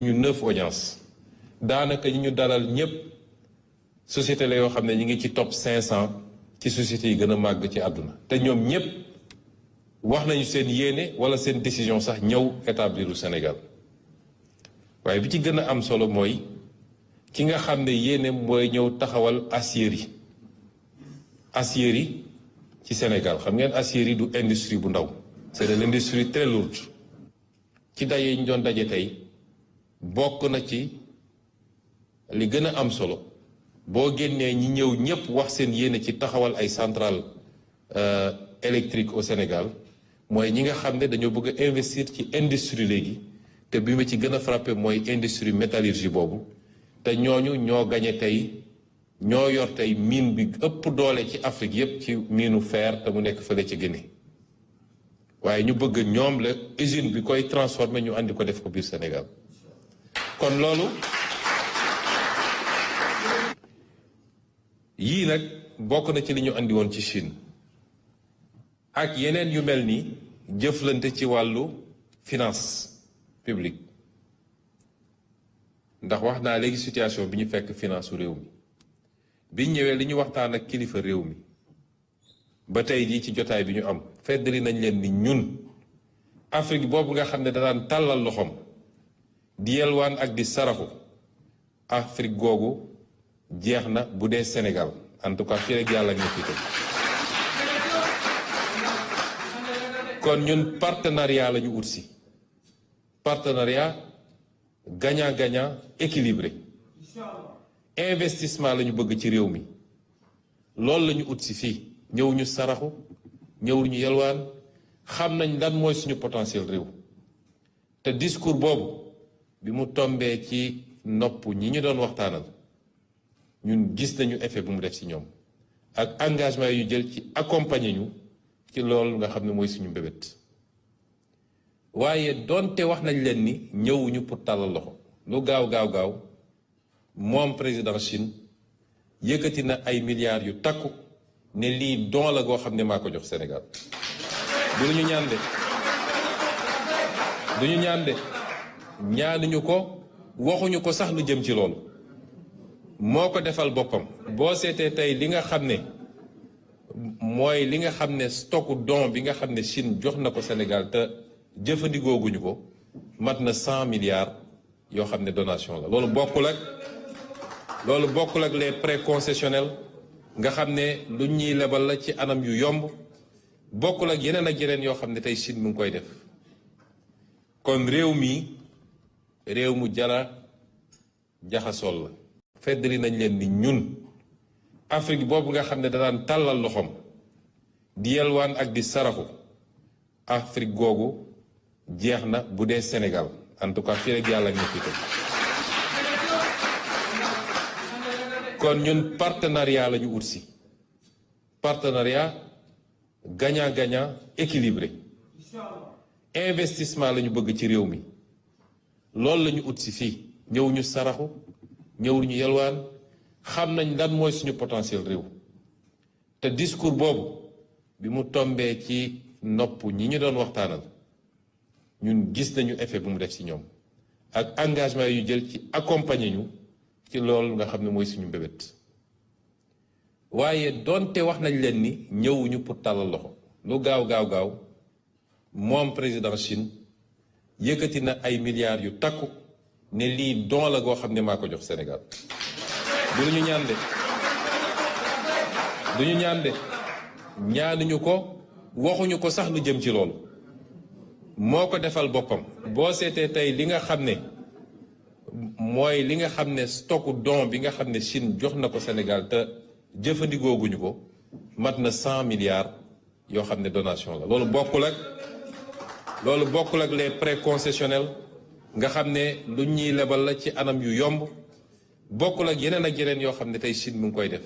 ñu 9 audience daanaka ñi ñu dalal ñëpp société la yoo xam ne ñi ngi ci top 500 ci sociétés yi gën a màgg ci àdduna te ñoom ñëpp wax nañu seen yéene wala seen décision sax ñëw établir au Sénégal waaye bi ci gën a am solo mooy ki nga xam ne yéene mooy ñëw taxawal aciérie ci Sénégal xam ngeen aciérie du industrie bu ndaw c'est une industrie très lourde ci daje yi ñu doon daje tey bokk na ci li gën a am solo boo génnee ñi ñëw ñëpp wax seen yéene ci taxawal ay centrales électriques au Sénégal mooy ñi nga xam ne dañoo bëgg a investir ci industrie léegi te bi ma ci gën a frappé mooy industrie métallurgie boobu te ñooñu ñoo gañe tey ñoo yor tey mine bi ëpp doole ci Afrique yépp ci miinu fer te mu nekk fële ci Guinée waaye ñu bëgg ñoom la usine bi koy transformer ñu andi ko def ko biir Sénégal kon loolu yii nag bokk na ci li ñu andi woon ci Chine ak yeneen yu mel ni jëflante ci wàllu finance publique ndax wax naa léegi situation bi ñu fekk finance su réew mi biñ ñëwee li ñu waxtaan ak kilifa réew mi ba tey jii ci jotaay bi ñu am feddali nañ leen ni ñun Afrique boobu nga xam ne daan tàllal loxoom di yelwaan ak di saraxu Afrique googu jeex na bu dee Sénégal en tout cas fii rek yàlla ñu fi kon ñun partenariat la ñu ut si partenariat gagnant-gagnant équilibré investissement la ñu bëgg ci réew mi loolu la ñu ut si fii ñëw ñu saraxu ñëw ñu yelwaan xam nañ lan mooy suñu potentiel réew te discours boobu bi mu tombee ci nopp ñi ñu doon waxtaanal ñun gis nañu effet bu mu def ci ñoom ak engagement yu jël ci accompagner ñu ci loolu nga xam ne mooy suñu mbébét waaye doonte wax nañ leen ni ñëwuñu pour tàllal loxo lu gaaw moom président Chine yëkkati na ay milliards yu takku ne lii don la goo xam ne maa ko jox Sénégal du ñu ñaan de ñaanuñu ko waxuñu ko sax lu jëm ci loolu moo ko defal boppam boo seetee tey li nga xam ne mooy li nga xam ne stocku don bi nga xam ne Chine jox na ko Sénégal te jëfandikooguñu ko mat na 100 milliards yoo xam ne donation la loolu bokkul ak les prêts concessionnels nga xam ne lu ñuy lebal la ci anam yu yomb bokkul ak yeneen yoo xam ne tey Chine mu ngi koy def kon réew mu jara jaxasool la feddali nañ leen ni ñun Afrique boobu nga xam ne daan tàllal loxoom di yelwaan ak di saraxu Afrique googu jeex na bu dee Sénégal en tout cas fii rek yàlla ñu fi kon ñun partenariat la ñu ut si partenariat gagnant-gagnant équilibré investissement la ñu bëgg ci réew mi loolu la ñu ut si fii ñëw ñu saraxu ñëw ñu yelwaan xam nañ lan mooy suñu potentiel réew te discours boobu bi mu tombee ci nopp ñi ñu doon waxtaanal ñun gis nañu effet bu mu def ci ñoom ak engagement yu jël ci accompagner ñu ci loolu nga xam ne mooy suñu mbébét waaye doonte wax nañ leen ni ñëwuñu pour tàllal loxo lu gaaw moom président Chine yëkkati na ay milliards yu takku ne lii don la goo xam ne maa ko jox Sénégal du ñu ñaan de ñaanuñu ko waxuñu ko sax lu jëm ci loolu moo ko defal boppam boo seetee tey li nga xam ne mooy li nga xam ne stocku don bi nga xam ne Chine jox na ko Sénégal te jëfandikooguñu ko mat na 100 milliards yoo xam ne donation la loolu bokkul ak les prêts concessionnels nga xam ne lu ñuy lebal la ci anam yu yomb bokkul ak yeneen yoo xam ne tey Chine mu ngi koy def